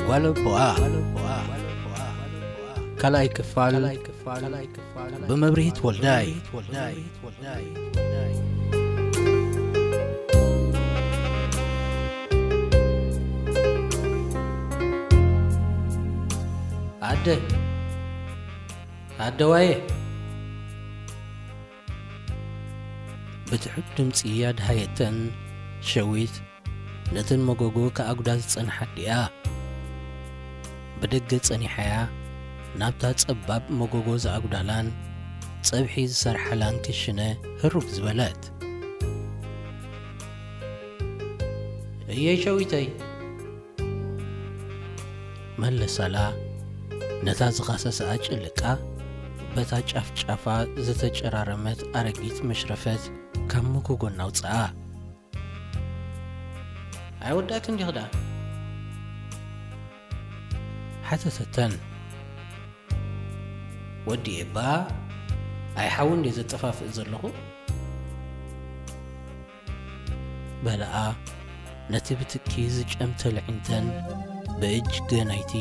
ጓል ኣቦኣ። ካልኣይ ክፋል ብመብርሂት ወልዳይ። ኣደ፣ ኣደዋየ። ብትሑት ድምጺ ኣድሃየተን። ሸዊት ነተን መጎጎ ከኣጉዳ ዝጸንሓ ኣዲኣ። ብደገ ጸኒሓያ ናብታ ጸባብ መጎጎ ዝኣጉዳላን ጸብሒ ዝሰርሓላን ክሽነ ህሩግ ዝበለት። "እየይ ሸዊተይ?" መለሳላ። ነታ ዝኻሰሰኣ ጭልቃ በታ ጫፍ ጫፋ ዝተጨራረመት ኣረጊት መሽረፈት ካብ መጎጎ እናውጽኣ። "ኣይወዳእክን ዲኺ ደኣ?" ሓተተተን። "ወዲኤ እባ፣ ኣይ ሓዊ እንዴ ዘጠፋፍእ ዘለኹ?" በላኣ፣ ነቲ ብትኪ ዝጨምተ ልዒንተን ብእጅ ገናይቲ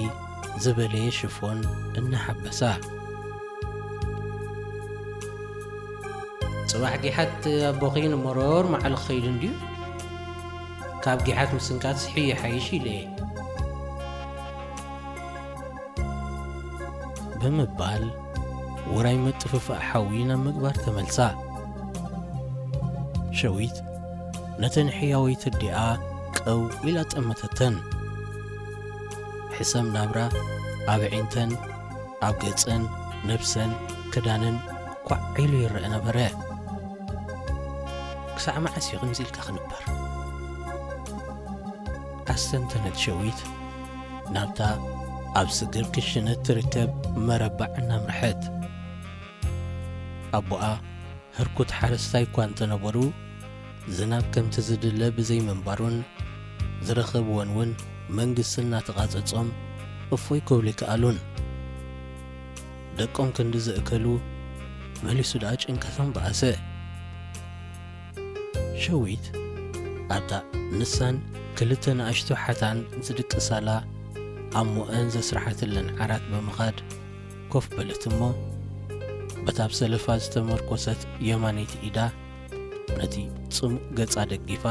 ዝበለየ ሽፎን እናሓበሳ። "ጽባሕ ጊሓት ኣቦኺ ንመሮር መዓል ክኸይድ እንድዩ፣ ካብ ጊሓት ምስንካት ስሒ ይሓይሽ ኢለ እየ" ብምባል፣ ውራይ ምጥፍፋእ ሓዊ ናብ ምግባር ተመልሳ። ሸዊት ነተን ሕያወይቲ ኣዲኣ ቀው ኢላ ጠመተተን። ሕሰም ናብራ ኣብ ኣዒንተን፣ ኣብ ገጸን፣ ነብሰን፣ ክዳነን ኳዕ ኢሉ ይረአ ነበረ። "ክሳዕ መዓስ እዩ ከምዚ ኢልካ ክንበር?" ኣስተንተነት ሸዊት ናብታ ኣብ ስግር ክሽነ እትርከብ መረባዕ እናምርሐት። ኣቦኣ ህርኩት ሓረስታይ እኳ እንተነበሩ፣ ዝናብ ከምቲ ዝድለ ብዘይምንባሩን ዝረኸብወን እውን መንግስቲ እናተቓጸጾም እፎይ ክብሉ ኣይከኣሉን። ደቆም ክንዲ ዘእከሉ መሊሱ ደኣ ጭንቀቶም በኣሰ። ሸዊት ኣብታ ንሳን ክልተ ንኣሽቱ ሓታን ዝድቅሳላ ኣሞአን ዘስርሓትለን ዓራት ብምኻድ ኮፍ በለት እሞ፣ በታ ኣብ ሰለፋ ዝተመርኮሰት የማነይቲ ኢዳ ነቲ ጽሙእ ገጻ ደጊፋ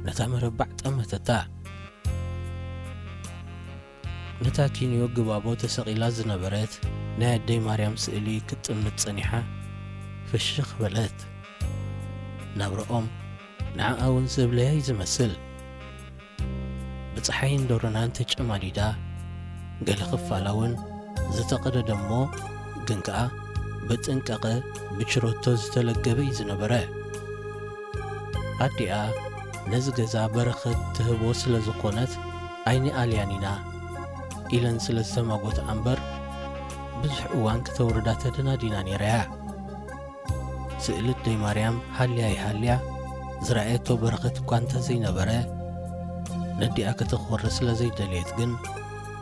ነታ መረባዕ ጠመተታ። ነታ ኪንዮ ግባቦ ተሰቒላ ዝነበረት ናይ ኣደይ ማርያም ስእሊ ክትጥምት ጸኒሓ ፍሽኽ በለት። ናብራኦም ንዓኣ እውን ዘብለያ እዩ ዝመስል። ብጸሓይን ደሮናን ተጨማዲዳ፣ ገለ ክፋላ እውን ዝተቐደደ እሞ ግን ከኣ ብጥንቃቐ ብችሮቶ ዝተለገበ እዩ ዝነበረ። ኣዲኣ ነዚ ገዛ በረኸት ትህቦ ስለ ዝኾነት ኣይንኣልያን ኢና ኢለን ስለ ዝተማጎታ እምበር ብዙሕ እዋን ክተውርዳ ተደናዲና ነይራ እያ። ስእሊ ኣደይ ማርያም ሃልያ ይሃልያ ዝረኣየቶ በረኸት እኳ እንተ ዘይነበረ፣ ነዲኣ ከተኾሪ ስለ ዘይደለየት ግን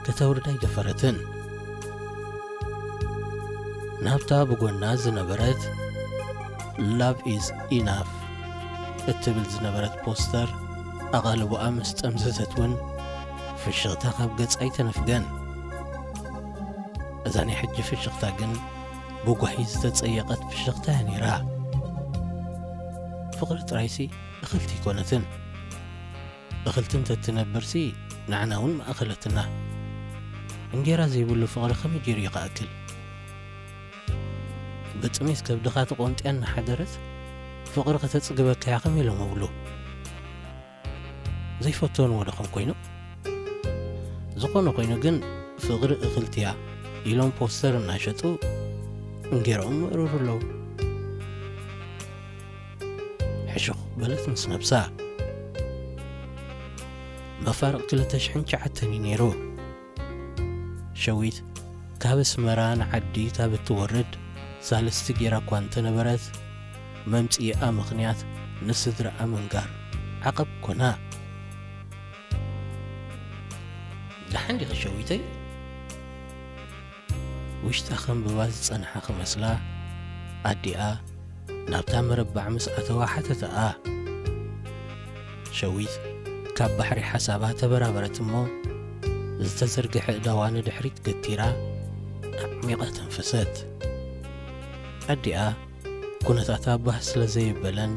ከተውርዳ ኣይደፈረትን። ናብታ ብጎና ዝነበረት ላቭ ኢዝ ኢናፍ እትብል ዝነበረት ፖስተር ኣቓልቦኣ ምስ ጠምዘዘት እውን ፍሽኽታ ካብ ገጻ ኣይተነፍገን። እዛ ናይ ሕጂ ፍሽኽታ ግን ብጓሂ ዝተጸየቐት ፍሽኽታ እያ ነይራ። ፍቕሪ ጥራይሲ እኽልቲ ኣይኮነትን። እኽልቲ እንተትነብርሲ ንዓና እውን ምኣኸለትና። እንጌራ ዘይብሉ ፍቕሪ ከመይ ገይሩ እዩ ክኣክል? ብጥሜት ከብድኻ ተቖንጥያ እናሓደረት ፍቕሪ ከተጽግበካ እያ ከመይ ኢሎም ኣብሉ? ዘይፈተንዎ ዶ ከም ኮይኑ? ዝኾነ ኮይኑ ግን ፍቕሪ እኽልቲ እያ ኢሎም ፖስተር እናሸጡ እንጌርኦም ምእርሩ ኣለዉ። ሕሹኽ በለት ምስ ነብሳ። መፋርቕ ክልተ ሽሕን ትሽዓተን እዩ ነይሩ። ሸዊት ካብ ኣስመራ ንዓዲ ካብ እትወርድ ሳልስቲ ጌራ እኳ እንተነበረት፣ መምጽኢኣ ምኽንያት ንስድራኣ ምንጋር ዓቐብ ኮና። ደሓን ዲኺ ሸዊተይ? ውሽጣ ከንብባ ዝጸንሓ ክመስላ፣ ኣዲኣ ናብታ መረባዕ ምስ ኣተዋ ሓተተኣ። ሸዊት ካብ ባሕሪ ሓሳባ ተበራበረት እሞ፣ ዝተዘርግሐ እዳዋ ንድሕሪት ገቲራ ኣዕሚቓ ተንፈሰት። ኣዲኣ ኩነታታ ባህ ስለ ዘየበለን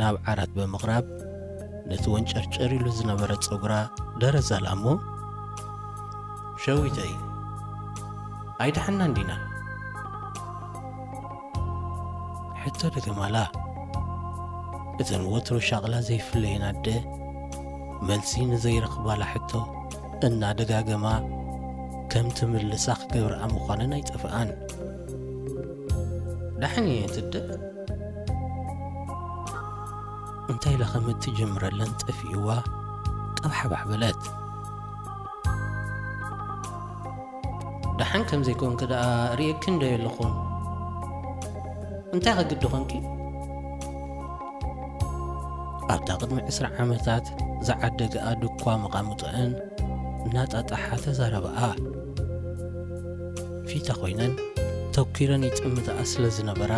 ናብ ዓራት ብምቕራብ ነቲ ወንጨርጨር ኢሉ ዝነበረ ጸጉራ ደረዛላ እሞ፣ "ሸዊተይ፣ ኣይደሓናን ዲና?" ሕቶ ደገማላ። እተን ወትሩ ሻቕላ ዘይፍለየን ኣደ፣ መልሲ ንዘይረኽባላ ሕቶ እናደጋገማ ከም ትምልሳ ክገብርኣ ምዃነን ኣይጠፍኣን። "ደሓን እየ ትደ?" እንታይ ኢላ ከም እትጅምረለን ጠፊእዋ፣ ቀብሓባሕ በለት። "ደሓን ከም ዘይኮንኪ ደኣ ርእየኪ እንዶ የለኹን። እንታይ ከግዲ ኾንኪ?" ኣብታ ቅድሚ ዕስራ ዓመታት ዝዓደገኣ ድኳ መቓምጦአን እናጣጣሓ ተዛረባኣ። ፊታ ኮይነን ተኲረን ይጥምታኣ ስለ ዝነበራ፣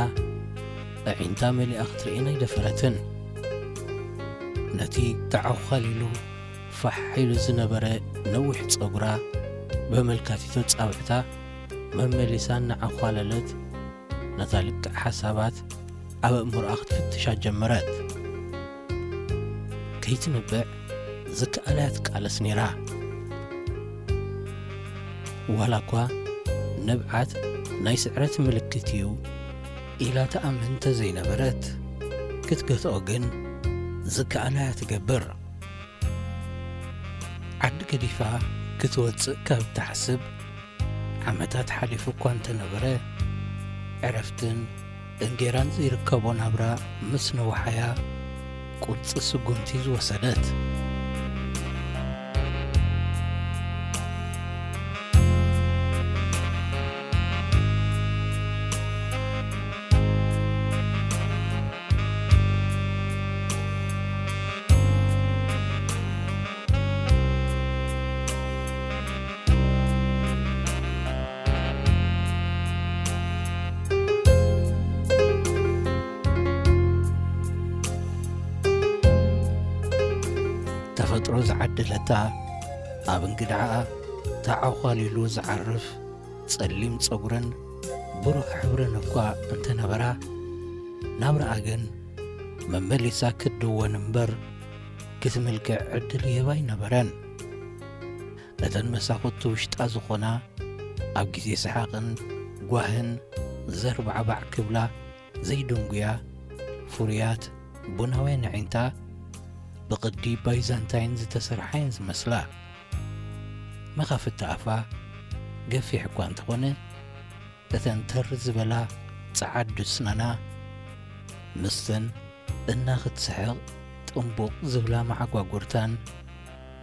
ኣዒንታ መሊኣ ክትርእየን ኣይደፈረትን። ነቲ ተዓዃሊሉ ፋሕ ኢሉ ዝነበረ ነዊሕ ጸጉራ ብመልካቲቶ ጻብዕታ መመሊሳ እናዓዃለለት፣ ነታ ልክዕ ሓሳባት ኣብ ኣእምሮኣ ክትፍትሻ ጀመረት። ከይትንብዕ ዝከኣላ እያ ትቃለስ ነይራ። ዋላ እኳ ንብዓት ናይ ስዕረት ምልክት እዩ ኢላ ትኣምን እንተዘይነበረት፣ ክትገትኦ ግን ዝከኣላ እያ ትገብር። ዓዲ ገዲፋ ክትወጽእ ካብ ትሓስብ ዓመታት ሓሊፉ እኳ እንተነበረ፣ ዕረፍትን እንጌራን ዘይርከቦ ናብራ ምስ ነዋሓያ፣ ቁርጺ ስጉምቲ ዝወሰደት። ተፈጥሮ ዝዓደለታ፣ ኣብ እንግድዓኣ ተዓዃሊሉ ዝዓርፍ ጸሊም ጸጉረን ብሩህ ሕብረን እኳ እንተነበራ፣ ናብራኣ ግን መመሊሳ ክትድወን እምበር ክትምልክዕ ዕድል ይህባ ኣይነበረን። ነተን መሳኹቲ ውሽጣ ዝኾና፣ ኣብ ግዜ ሰሓቕን ጓህን ዘርባዕባዕ ክብላ ዘይድንጉያ ፍሩያት ቡናውያን ኣዒንታ፣ ብቕዲ ባይዛንታይን ዝተሰርሓ እየን ዝመስላ። መኻፍቲ ኣፋ ገፊሕ እኳ እንተኾነ፣ እተን ተር ዝበላ ጸዓዱ ስናና፣ ምስተን እናኽትስሕቕ ጥንቡቕ ዝብላ መዓጓጉርታን፣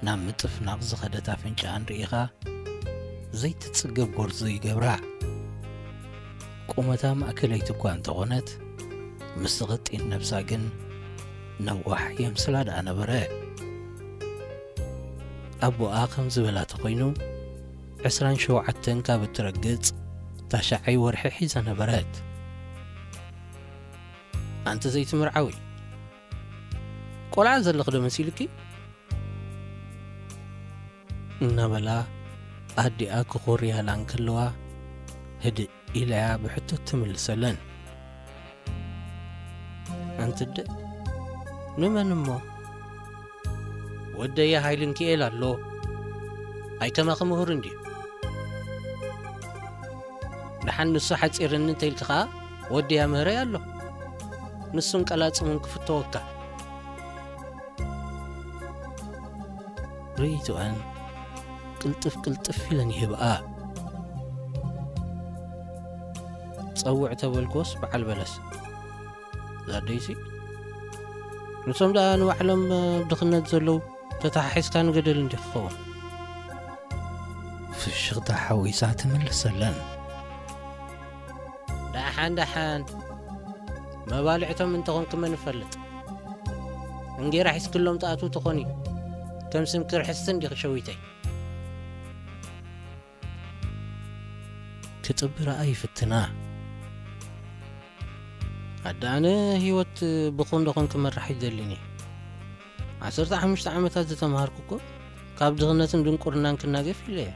ናብ ምጥፍናቕ ዝኸደት ኣፍንጫኣን ርኢኻ ዘይትጽገብ ጎርዞ ይገብራ። ቁመታ ማእከለይቲ እኳ እንተኾነት፣ ምስቲ ቐጢን ነብሳ ግን ነዋሕ የምስላ ደኣ ነበረ። ኣቦኣ ከም ዝበላ ተኾይኑ፣ ዕስራን ሸውዓተን ካብ እትረግጽ ታሽዓይ ወርሒ ሒዛ ነበረት። "ኣንቲ ዘይትምርዓዊ፣ ቆልዓ ዘለኺ ዶ መሲልኪ?" እናበላ ኣዲኣ ክኾርያላ እንከለዋ፣ ህድእ ኢላያ ብሕቶ ትምልሰለን። "ኣንቲ ኣደ፣ ንመን እሞ? ወደየ ሃይለ ሚካኤል ኣሎ፣ ኣይከማኺ ምሁር እንድዩ። ደሓን ንሱ ሓጺርኒ እንተኢልኪ ከኣ ወደያ ምህረይ ኣሎ፣ ንሱን ቀላጽሙን ክፍተወካ።" ርእይቶኣን ቅልጥፍ ቅልጥፍ ኢለን ይህብኣ። ጸውዕ ተበልክዎስ በዓል በለስ። ዛደይሲ፣ ንሶም ደኣ ንባዕሎም ኣብ ድኽነት ዘለዉ ተተሓሒዝካ ንገደል እንዲ ክኸውን። ፍሽኽታ ሓዊሳ ትምልሰለን። ደሓን ደሓን፣ መባልዕቶም እንተኾንኪ መን ይፈልጥ? እንጌራ ሒዝክሎም ትኣትዉ ትኾኒ፣ ከም ስምኪ ርሕስቲ እንዲኺ ሸዊተይ። ክጥብርኣ ይፍትና። ኣደ ኣነ ህይወት ብኹንዶ ኹን ክመራሕ ይደሊኒ። ዓሰርተ ሓሙሽተ ዓመታት ዝተምሃርኩ እኮ ካብ ድኽነትን ድንቁርናን ክናገፍ ኢለ እየ።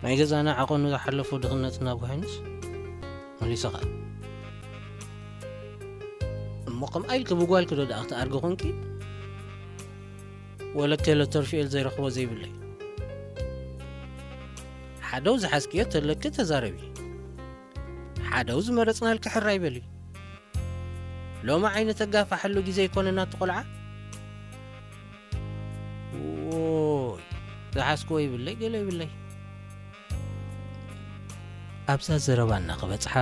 ናይ ገዛና ዓቐኑ ዝሓለፎ ድኽነትና ጉሒኑስ መሊሰኻ። እሞ ከምኣ ኢልኪ ብጓልኪ ዶ ደኣ ክትኣርጊ ኾንኪ? ወለከ ለተርፊኤል ዘይረኽቦ ዘይብለይ። ሓደው ዝሓዝክዮ ተለኪ ተዛረቢ። ሓደው ዝመረጽናልኪ ሕራይ በሊ። ሎሚ ዓይኒ ተጋፋሓሉ ግዜ ኣይኮነና እቲ ቆልዓ። ዎይ፣ ዝሓዝክዎ ይብለይ፣ ገለ ይብለይ። ኣብዛ ዘረባ እናኽበጽሓ፣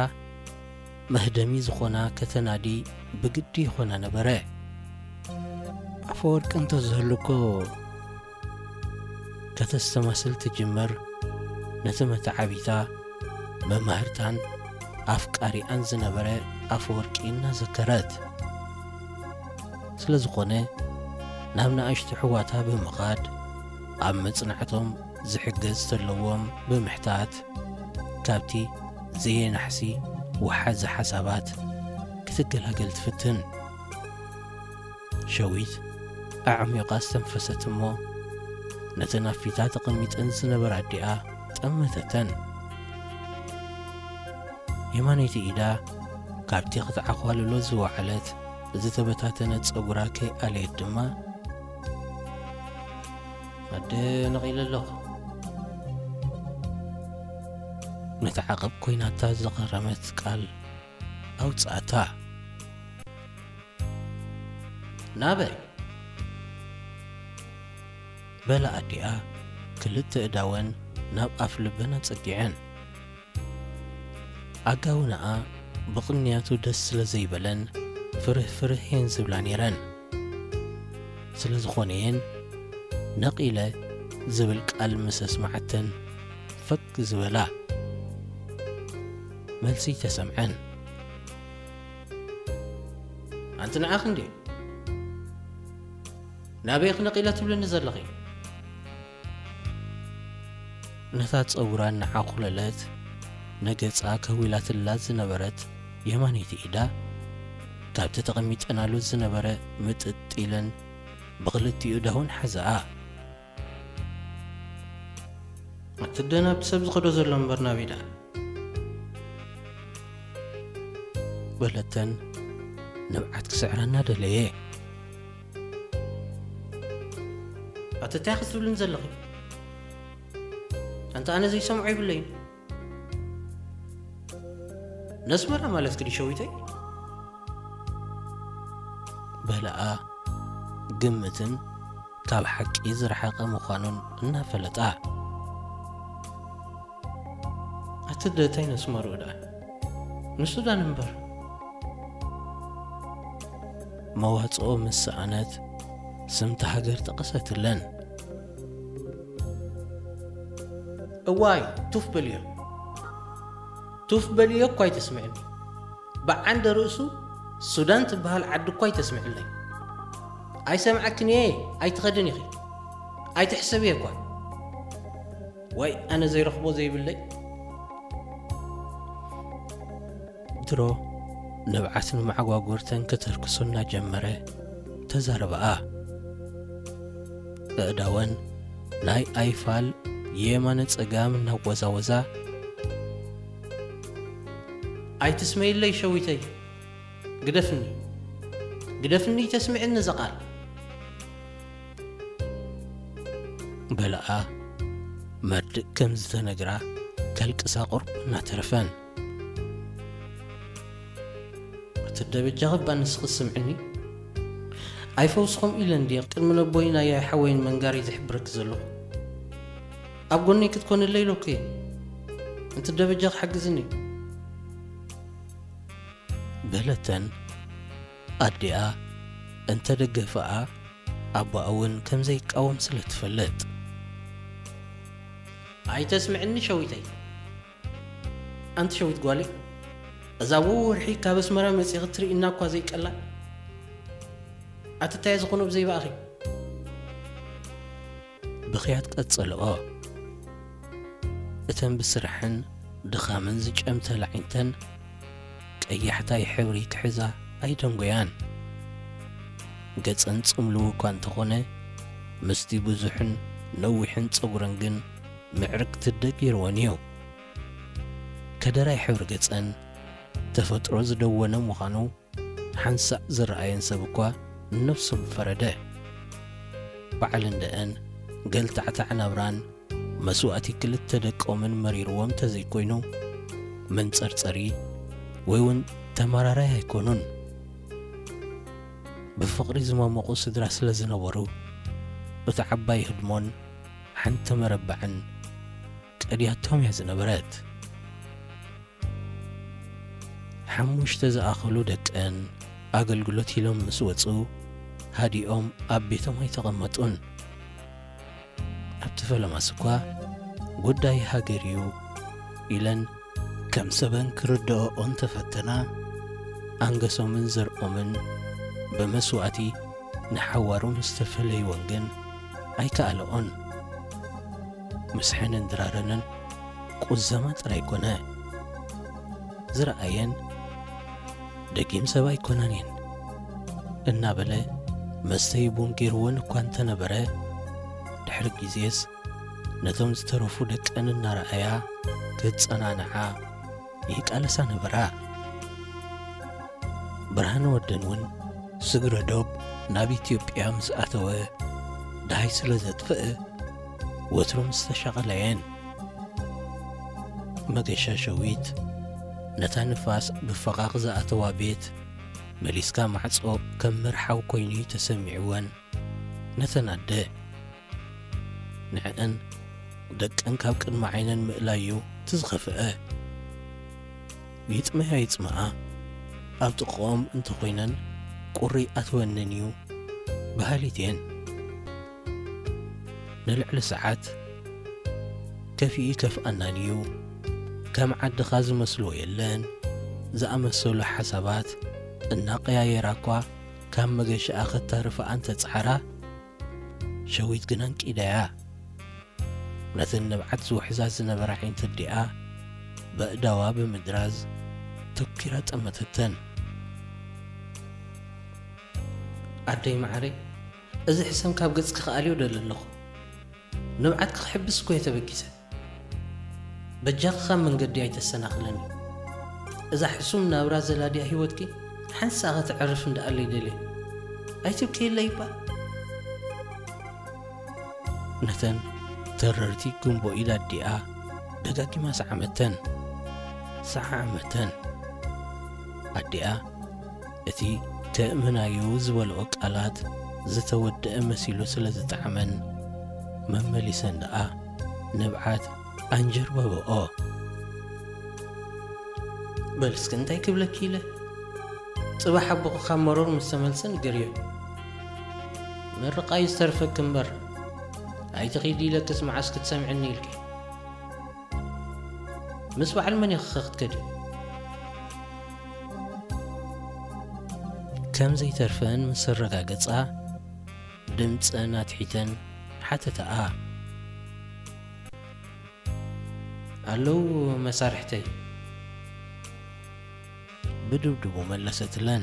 መህደሚ ዝኾና ከተናዲ ብግዲ ይኾና ነበረ። ኣፈወርቂ እንተዝህሉ እኮ ከተስተማስል ትጅምር፣ ነቲ መተዓቢታ፣ መማህርታን ኣፍቃሪኣን ዝነበረ ኣፈወርቂ እናዘከረት። ስለ ዝኾነ፣ ናብ ንኣሽቱ ኣሕዋታ ብምኻድ፣ ኣብ መጽናዕቶም ዝሕገዝ ዘለዎም ብምሕታት፣ ካብቲ ዘየናሕሲ ወሓዚ ሓሳባት ክትገላገል ትፍትን። ሸዊት ኣዕሚቓ ኣስተንፈሰት እሞ፣ ነተን ኣብ ፊታ ተቐሚጠን ዝነበራ ኣዲኣ ጠመተተን። የማነይቲ ኢዳ ካብቲ ክትዓዃልሎ ዝወዓለት ዝተበታተነ ጸጉራ ከይኣለየት ድማ፣ "ኣደ፣ ነቒለ ኣለኹ" ነቲ ዓቐብ ኮይናታ ዝቐረመት ቃል ኣውጽኣታ። "ናበይ?" በላ ኣዲኣ ክልተ እዳወን ናብ ኣፍ ልበን ኣጸጊዐን። ኣጋውናኣ ብቕንያቱ ደስ ስለ ዘይበለን ፍርህ ፍርህ እየን ዝብላ ነይረን። ስለ ዝኾነ እየን ነቒለ ዝብል ቃል ምስ ኣስማዓተን ፈክ ዝበላ። መልሲ ተሰምዐን። "ኣንቲ ንዓኺ እንድየ፣ ናበይ ኢኺ ነቒለ ትብልኒ ዘለኺ?" ነታ ጸጉራ እናዓኹለለት ነገጻ ከዊላትላ ዝነበረት የማነይቲ ኢዳ፣ ካብቲ ተቐሚጠናሉ ዝነበረ ምጥጥ ኢለን ብኽልቲኡ ዳውን ሓዛኣ። "ኣቲ ኣደ፣ ናብቲ ሰብ ዝኸዶ ዘሎ እምበር ናበይ ደኣ?" በለተን ንብዓት ክስዕራ እናደለየ። "ኣቲ እንታይ ክትብልኒ ዘለኺ? ኣንቲ ኣነ ዘይሰምዖ የብለይን። ነስመራ ማለት ክዲ ሸዊተይ?" በላኣ ግምትን ካብ ሓቂ ዝረሓቐ ምዃኑን እናፈለጣ። "ኣቲ ኣደ፣ እንታይ ነስመርኡ ደኣ? ንሱዳን እምበር?" መዋጽኦ ምስ ሰኣነት ስምቲ ሃገር ጠቐሰትለን። "እዋይ፣ ቱፍ በልዮ፣ ቱፍ በልዮ እኳ ኣይተስምዕኒ። ብዓንደ ርእሱ ሱዳን ትበሃል ዓዲ እኳ ኣይተስምዕለይ። ኣይሰምዓክን እየ፣ ኣይትኸድን ኢኺ። ኣይትሕሰብዮ እኳ። ወይ ኣነ ዘይረኽቦ ዘይብለይ?" ድሮ ንብዓት ንመዓጓጉርተን ከተርክሶ እናጀመረ ተዛረባኣ። ኣእዳወን ናይ ኣይፋል የማነ ጸጋም እናወዛወዛ፣ "ኣይትስመይለይ ሸዊተይ፣ ግደፍኒ፣ ግደፍኒ፣ ይተስምዕኒ እዚ ቃል?" በላኣ መርድእ ከም ዝተነግራ ከልቅሳ ቁርብ እናተረፈን። "ኣቲ ኣደ፣ በጃኺ እባ ንስኺ ስምዕኒ። ኣይፈውስኹም ኢለ እንድየ ቅድሚ ነቦይን ኣያይ ሓወይን መንጋሪ ዝሕብረኪ ዘለኹ። ኣብ ጎነይ ክትኮንለይ ኢለኩ እየ። ኣንቲ ኣደ፣ በጃኺ ሓግዝኒ" በለተን። ኣዲኣ እንተ ደገፈኣ፣ ኣቦኣ እውን ከም ዘይቃወም ስለ ትፈልጥ። "ኣይተስምዕኒ ሸዊተይ። ኣንቲ ሸዊት ጓለይ፣ እዛ ወርሒ ካብ ኣስመራ መጺኺ ትርእይና እኳ ዘይቀላ፣ ኣቲ እንታይ ዝኾነ ብዘይባእኺ?" ብኽያት ቀጸልኦ። እተን ብስራሕን ድኻምን ዝጨምተላ ኣዒንተን ቀያሕታይ ሕብሪ ክሕዛ ኣይደንጎያን። ገጸን ጽምልው እኳ እንተኾነ፣ ምስቲ ብዙሕን ነዊሕን ጸጉረን ግን ምዕርግ ትደጊርወን እዩ። ከደራይ ሕብሪ ገጸን ተፈጥሮ ዝደወነ ምዃኑ ሓንሳእ ዝረኣየን ሰብ እኳ ነብሱ ምፈረደ። በዓል እንደአን ገልታዕታዕ ናብራን መስዋእቲ ክልተ ደቆምን መሪርዎም ተዘይኮይኑ፣ መንጸርጸሪ ወይ እውን ተመራራይ ኣይኮኑን። ብፍቕሪ ዝመመቑ ስድራ ስለ ዝነበሩ፣ እቲ ዓባይ ህድሞን ሓንቲ መረባዕን ቀድያቶም እያ ዝነበረት። ሓሙሽተ ዝኣኸሉ ደቀን ኣገልግሎት ኢሎም ምስ ወጹ፣ ሃዲኦም ኣብ ቤቶም ኣይተቐመጡን። ኣብቲ ፈለማስ እኳ ጉዳይ ሃገር እዩ ኢለን ከም ሰበን ክርድኦ እንተፈተና፣ ኣንገሶምን ዘርኦምን ብመስዋእቲ ንሓዋሩ ምስ ተፈለይወን ግን ኣይከኣለኦን። ምስሐንን ድራረንን ቁዘማ ጥራይ ኮነ። ዝረኣየን ደጊም ሰብ ኣይኮናን እየን እናበለ መስተይ ቡን ገይርወን እኳ እንተነበረ፣ ድሕሪ ግዜስ ነቶም ዝተረፉ ደቀን እናረኣያ ክጸናንዓ ይቃለሳ ነበራ። ብርሃነ ወደን እውን ስግረ ዶብ ናብ ኢትዮጵያ ምስ ኣተወ ደሃይ ስለ ዘጥፍእ፣ ወትሩ ምስ ተሻቐላ እየን። መገሻ ሸዊት ነታ ንፋስ ብፈቓቕ ዝኣተዋ ቤት መሊስካ ማዕጾ ከም ምርሓው ኮይኑ እዩ ተሰሚዕወን። ነተን ኣደ ንዕእን ደቀን ካብ ቅድሚ ዓይነን ምእላዩ እቲ ዝኸፍአ። ይጥመያ ይጽመኣ ኣብ ጥቕኦም እንተኾይነን ቁሪ ኣትወንን እዩ በሃሊት እየን። ንልዕሊ ሰዓት ከፊኢ ከፍኣናን እዩ፣ ከም ዓድኻ ዝመስሎ የለን ዝኣመሰሉ ሓሳባት እናቀያየራ እኳ ካብ መገሻኣ ክታርፋ እንተጸዓራ፣ ሸዊት ግን ኣንቂዳያ። ነተን ንብዓት ዝውሕዛ ዝነበራ ኣዒንቲ ኣዲኣ በእዳዋ ብምድራዝ ተኲራ ጠመተተን። ኣደይ መዓረይ፣ እዚ ሕሰም ካብ ገጽኪ ክኣልዮ ደሊ ኣለኹ። ንብዓትኪ ክሕብስ እኮ እየ ተበጊሰ። በጃኺ ካብ መንገዲ ኣይተሰናኽለኒ። እዛ ሕሱም ናብራ ዘላድያ ህይወትኪ ሓንሳእ ከተዕርፍ እንደኣለይ ደልየ። ኣይትብክየለይ እባ። ነተን ተረርቲ ጉንቦ ኢድ ኣዲኣ ደጋጊማ ሰዓመተን። ሰዓመተን። ኣዲኣ እቲ ተእምናዩ ዝበልኦ ቃላት ዝተወደአ መሲሉ ስለ ዝጠዓመን፣ መመሊሰን ደኣ ንብዓት ኣንጀርበብኦ። በል እስኪ እንታይ ክብለኪ ኢለ? ጽባሕ ኣቦኺ ካብ መሮር ምስ ተመልሰ ንገርዮ። ምርቓ እዩ ዝተርፈኪ እምበር፣ ኣይትኺዲ ኢለክስ መዓስ ክትሰምዕኒ ኢልኪ? ምስ በዓል መን ኢኺ ክትከዲ? ከም ዘይተርፈን ምስ ኣረጋገጻ፣ ድምጸን ኣትሒተን ሓተታኣ። ኣለዉ መሳርሕተይ፣ ብድብድቡ መለሰትለን።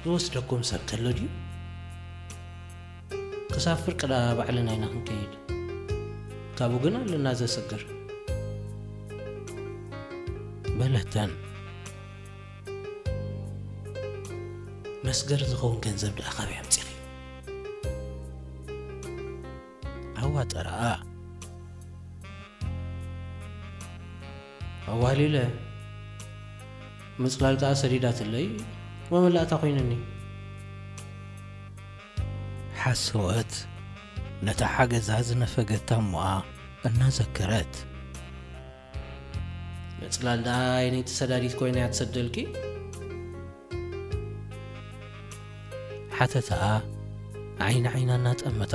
ዝወስደኩም ሰብ ከሎ ድዩ? ክሳብ ፍርቂ ደኣ ባዕልና ኢና ክንከይድ። ካብኡ ግን ኣለና ዘስግር። በለተን። መስገር ዝኸውን ገንዘብ ደኣ ካበይ ኣምጺኺ? ኣዋጠረኣ። ኣዋሊለ። ምጽላል ከኣ ሰዲዳትለይ መመላእታ ኮይኑኒ። ሓሰወት ነታ ሓገዛ ዝነፈገት ታሞኣ እናዘከረት። ምጽላል ደኣ ኣየነይቲ ሰዳዲት ኮይና እያ ትሰደልኪ? ሓተተኣ ዓይኒ ዓይና እናጠመታ።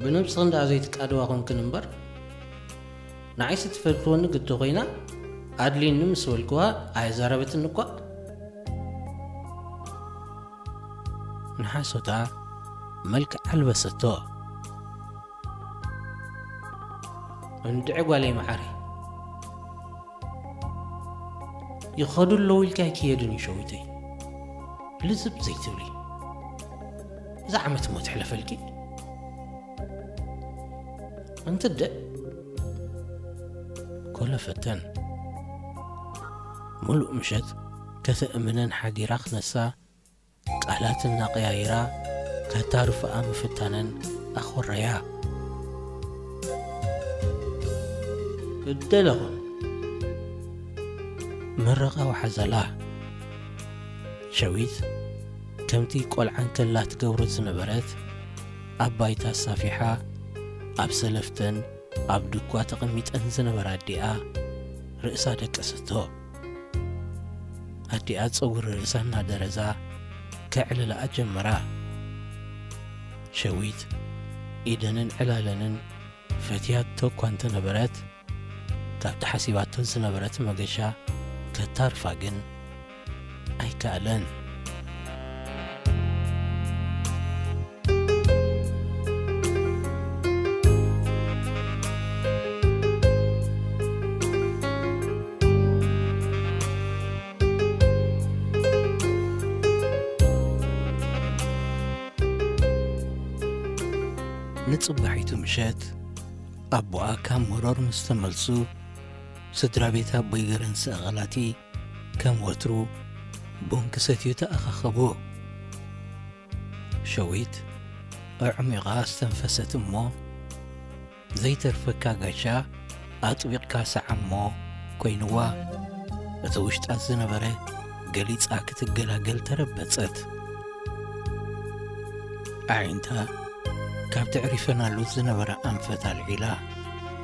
ብነብስኽን ደኣ ዘይትቃደዋ ኮንክን እምበር፣ ንዓይሲ ትፈትወኒ ግዲ ኮይና፣ ኣድልይኒ ምስ በልክዋ ኣየዛረበትኒ እኳ። ንሓሶታ መልክዕ ኣልበሰቶ። እንድዒ ጓለይ መዓረይ። ይኸዱ ኣለዉ ኢልካ ኣይክየድን እዩ ሸዊተይ። ልዝብ ዘይትብሊ። እዛ ዓመት እሞ ትሕለፈልኪ። እንትደ ኮለፈተን። ሙሉእ ምሸት ከተእምነን ሓዲራ ክነሳ ቃላት እናቀያይራ ከታርፍኣ ምፍታነን ኣኾረያ። እደለኹን ምረቓ ወሓዘላ። ሸዊት ከምቲ ቆልዓ እንከላ ትገብሮ ዝነበረት ኣብ ባይታ ኣሳፊሓ ኣብ ሰለፍተን ኣብ ድኳ ተቐሚጠን ዝነበራ ኣዲኣ ርእሳ ደቀሰቶ። ኣዲኣ ጸጉሪ ርእሳ እናደረዛ ከዕልላኣ ጀመራ። ሸዊት ኢደንን ዕላለንን ፈትያቶ እኳ እንተነበረት፣ ካብቲ ሓሲባቶ ዝነበረት መገሻ ከታርፋ ግን ኣይከኣለን። ንጽባሒቱ ምሸት ኣቦኣ ካብ መሮር ምስ ተመልሱ፣ ስድራ ቤት ኣቦይ ገረንሰ ኣቓላቲ ከም ወትሩ ቡን ክሰትዩ ተኣኻኸቡ። ሸዊት ኣዕሚቓ ኣስተንፈሰት እሞ፣ ዘይተርፈካ ጋሻ ኣጥቢቕካ ሰዓሞ ኮይንዋ። እቲ ውሽጣ ዝነበረ ገሊጻ ክትገላገል ተረበጸት። ኣዒንታ ካብ ተዕሪፈናሉ ዝነበረ ኣንፈት ኣልዒላ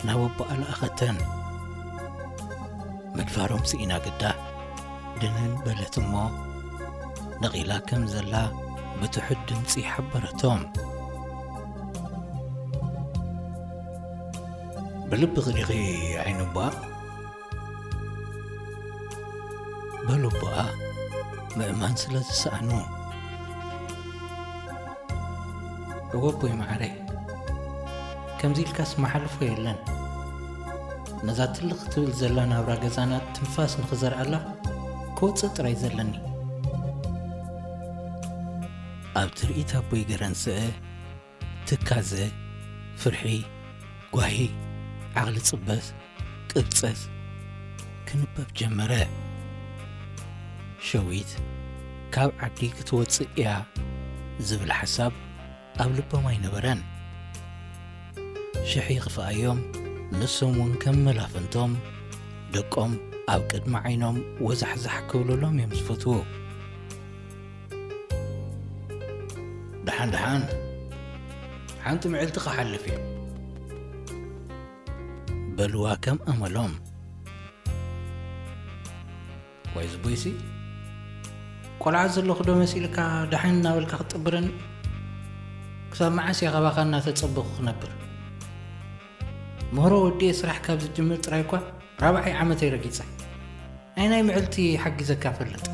ናብ ኣቦኣ ለኣኸተን። ምድፋሮም ስኢና ግዳ ድንን በለት እሞ፣ ነቒላ ከም ዘላ ብትሑት ድምጺ ሓበረቶም። ብልብኺ ዲኺ ዓይኒ ኣቦኣ? በሉ ኣቦኣ ምእማን ስለ ዝሰኣኑ። እወ ኣቦይ መዓረይ፣ ከምዚ ኢልካስ መሓልፎ የለን። ነዛ ትልኽ ትብል ዘላ ናብራ ገዛና ትንፋስ ንኽዘርኣላ ክወጽእ ጥራይ ዘለኒ። ኣብ ትርኢት ኣቦይ ገረንስአ ትካዘ፣ ፍርሒ፣ ጓሂ፣ ዓቕሊ ጽበት፣ ቅብጸት ክንበብ ጀመረ። ሸዊት ካብ ዓዲ ክትወጽእ እያ ዝብል ሓሳብ ኣብ ልቦም ኣይነበረን። ሽሕ ይኽፍኣዮም፣ ንሶም እውን ከም መላፍንቶም ደቆም ኣብ ቅድሚ ዓይኖም ወዛሕዛሕ ክብሉሎም እዮም ዝፈትዉ። ደሓን ደሓን፣ ሓንቲ ምዕልቲ ክሓልፍ እዩ በልዋ ከም ኣመሎም። ወይ ዝቦይሲ፣ ቆልዓ ዘለኹ ዶ መሲልካ ደሓን እናበልካ ክትጥብረኒ? ክሳብ መዓስ እየ ካባኻ እናተጸበኹ ክነብር? ምህሮ ወዲኤ ስራሕ ካብ ዝጅምር ጥራይ እኳ ራብዓይ ዓመተይ ረጊጸ። ኣይናይ ምዕልቲ ሓጊዘካ ፈልጥ።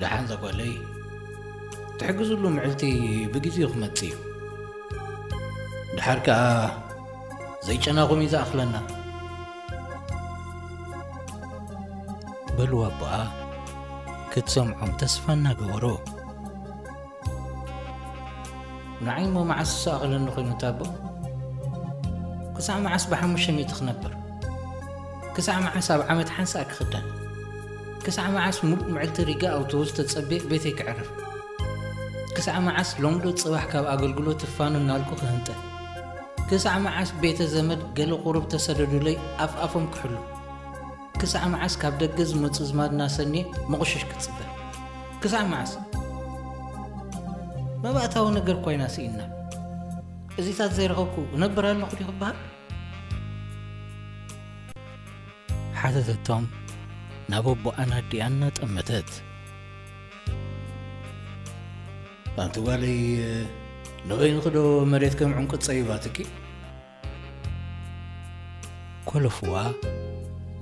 ደሓን ዘጓለይ፣ ትሕግዝሉ ምዕልቲ ብግዜኡ ክመጽእ እዩ። ደሓር ከኣ ዘይጨናኹም እዩ ዝኣኽለና። በልዋ ኣቦኣ ክትሰምዖም ተስፋ እናገበሩ። ንዓይ እሞ መዓስ ዝሰኣኽለኒ ኮይኑ ታቦ? ክሳዕ መዓስ ብሓሙሽተ ሚእቲ ክነብር? ክሳዕ መዓስ ኣብ ዓመት ሓንሳእ ክኽደን? ክሳዕ መዓስ ሙሉእ ምዕልቲ ሪጋ ኣውቶቡስ ተጸቤ ቤተይ ክዕርፍ? ክሳዕ መዓስ ሎምዶ ጽባሕ ካብ ኣገልግሎት ትፋኑ እናልኩ ክህንጠ? ክሳዕ መዓስ ቤተ ዘመድ ገለ ቁሩብ ተሰደዱለይ ኣፍ ኣፎም ክሕሉ? ክሳዕ መዓስ ካብ ደገ ዝመጹ ዝማድና ሰንየ መቑሽሽ ክጽበ? ክሳዕ መዓስ? መባእታዊ ነገር እኳ ኢና ስኢንና። እዚታት ዘይረኸብኩ እነብር ኣለኹ ድዩ ክበሃል? ሓተተቶም ናብ ኣቦኣን ኣዲኣን እናጠመተት። ኣንቲ ጓለይ፣ ንበይንኺ ዶ መሬት ከም ዕንቁት ጸቢባትኪ? ኮለፍዋ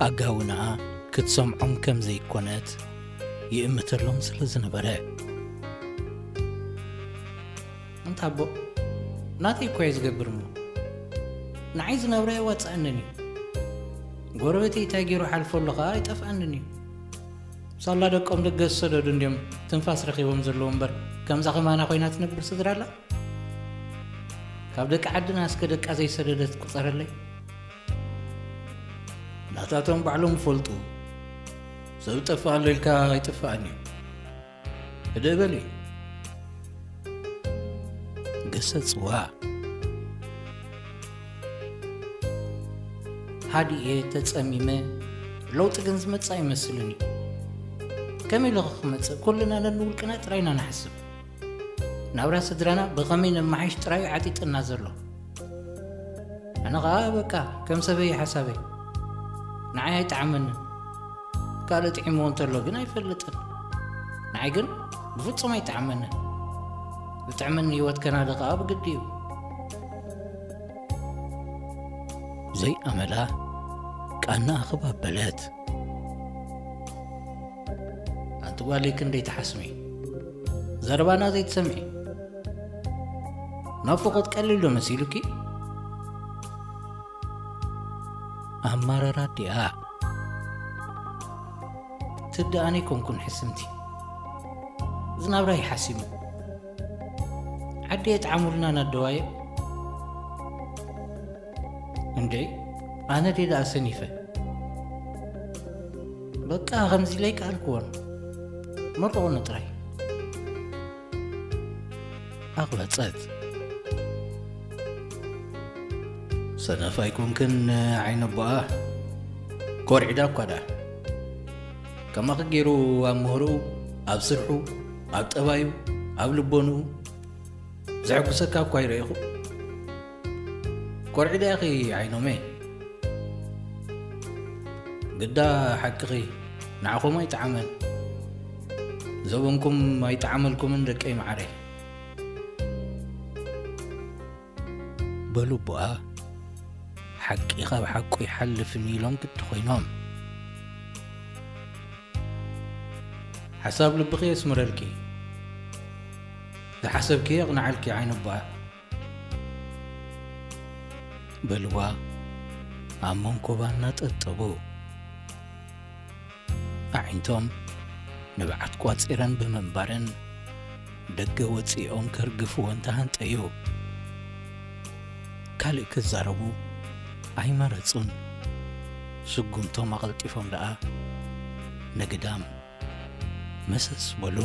ኣጋውንኣ ክትሰምዖም ከም ዘይኮነት ይእምተሎም ስለ ዝነበረ። እንታ ኣቦ፣ ናተይ እኮ እየ ዝገብር እሞ፣ ንዓይ ዝነብረ የዋጽኣንን እዩ። ጎረቤተይ እንታይ ገይሩ ሓልፎ ኣሎ ኸዓ ኣይጠፍኣንን እዩ። ሳላ ደቆም ደገ ዝሰደዱ እንድዮም ትንፋስ ረኺቦም ዘለዉ እምበር፣ ከምዛ ኸማና ኮይና ትነብር ስድራ ኣላ? ካብ ደቂ ዓድና እስከ ደቃ ዘይሰደደት ቁጸረለይ። ናታቶም ባዕሎም ይፈልጡ። ሰብ ጠፍእ ኣሎ ኢልካ ኣይጥፍኣን እዩ። ህድእ በሊ። ገሰጽዋ። ሃዲኤ ተጸሚመ። ለውጢ ግን ዝመጽእ ኣይመስልን እዩ። ከመይ ኢሉ ክመጽእ? ኩልና ነንውልቅና ጥራይ ኢና ንሓስብ። ናብራ ስድራና ብኸመይ ነመሓይሽ ጥራይ ዓጢጥና ዘሎ። ኣነ ኸዓ በቃ ከም ሰበይ ሓሳበይ። ንዓይ ኣይጠዓመንን። ካልእ ጥዒምዎ እንተሎ ግን ኣይፈልጥን። ንዓይ ግን ብፍጹም ኣይጠዓመንን። ዝጥዕመኒ ህይወት ከናዲ ኸዓ ብግዲ እዩ። ዘይኣመላ ቃና ኣኽባበለት። ኣንቲ ጓለይ ክንደይ ትሓስሚ? ዘረባና ዘይትሰምዒ? ናፍቖት ቀሊል ዶ መሲሉኪ? ኣማራራ ኣዲኣ። ትድኣኒ ኣይኮንኩን ሕስምቲ። እዚ ናብራ ይሓሲሙ። ዓዲ የጥዓሙልና ናደዋየ። እንዴ፣ ኣነ ድየ ደኣ ሰኒፈ? በቃ ከምዚ ኢለ ኣይከኣልክዎን። መርቑኒ ጥራይ። ኣቕበጸት። ሰነፍ ኣይኮንክን ዓይነ ኣቦኣ። ኮርዒዳ እኳ ደኣ። ከማኺ ገይሩ ኣብ ምህሮኡ፣ ኣብ ስርሑ፣ ኣብ ጠባዩ፣ ኣብ ልቦንኡ ዘሐጉሰካ እኳ ኣይረኢኹ። ኮርዒዳ ኢኺ ዓይኖመ። ግዳ ሓቅኺ ንዓኹም ኣይጠዓመን። ዘበንኩም ኣይጠዓመልኩምን ደቀይ መዓረይ። በሉ ኣቦኣ፣ ሓቂ ካብ ሓቁ ይሓልፍን ኢሎም ግዲ ኮይኖም። ሓሳብ ልብኺ የስምረልኪ፣ ዝሓሰብኪ የቕንዓልኪ ዓይነ ኣቦኣ። በልዋ ኣብ መንኮባ እናጠብጠቡ። ኣዒንቶም ንብዓት ቋጺረን ብምንባረን ደገ ወጺኦም ከርግፍወን ተሃንጠዩ። ካልእ ክዛረቡ ኣይመረጹን። ስጉምቶም ኣቐልጢፎም ደኣ ንግዳም መሰስ በሉ።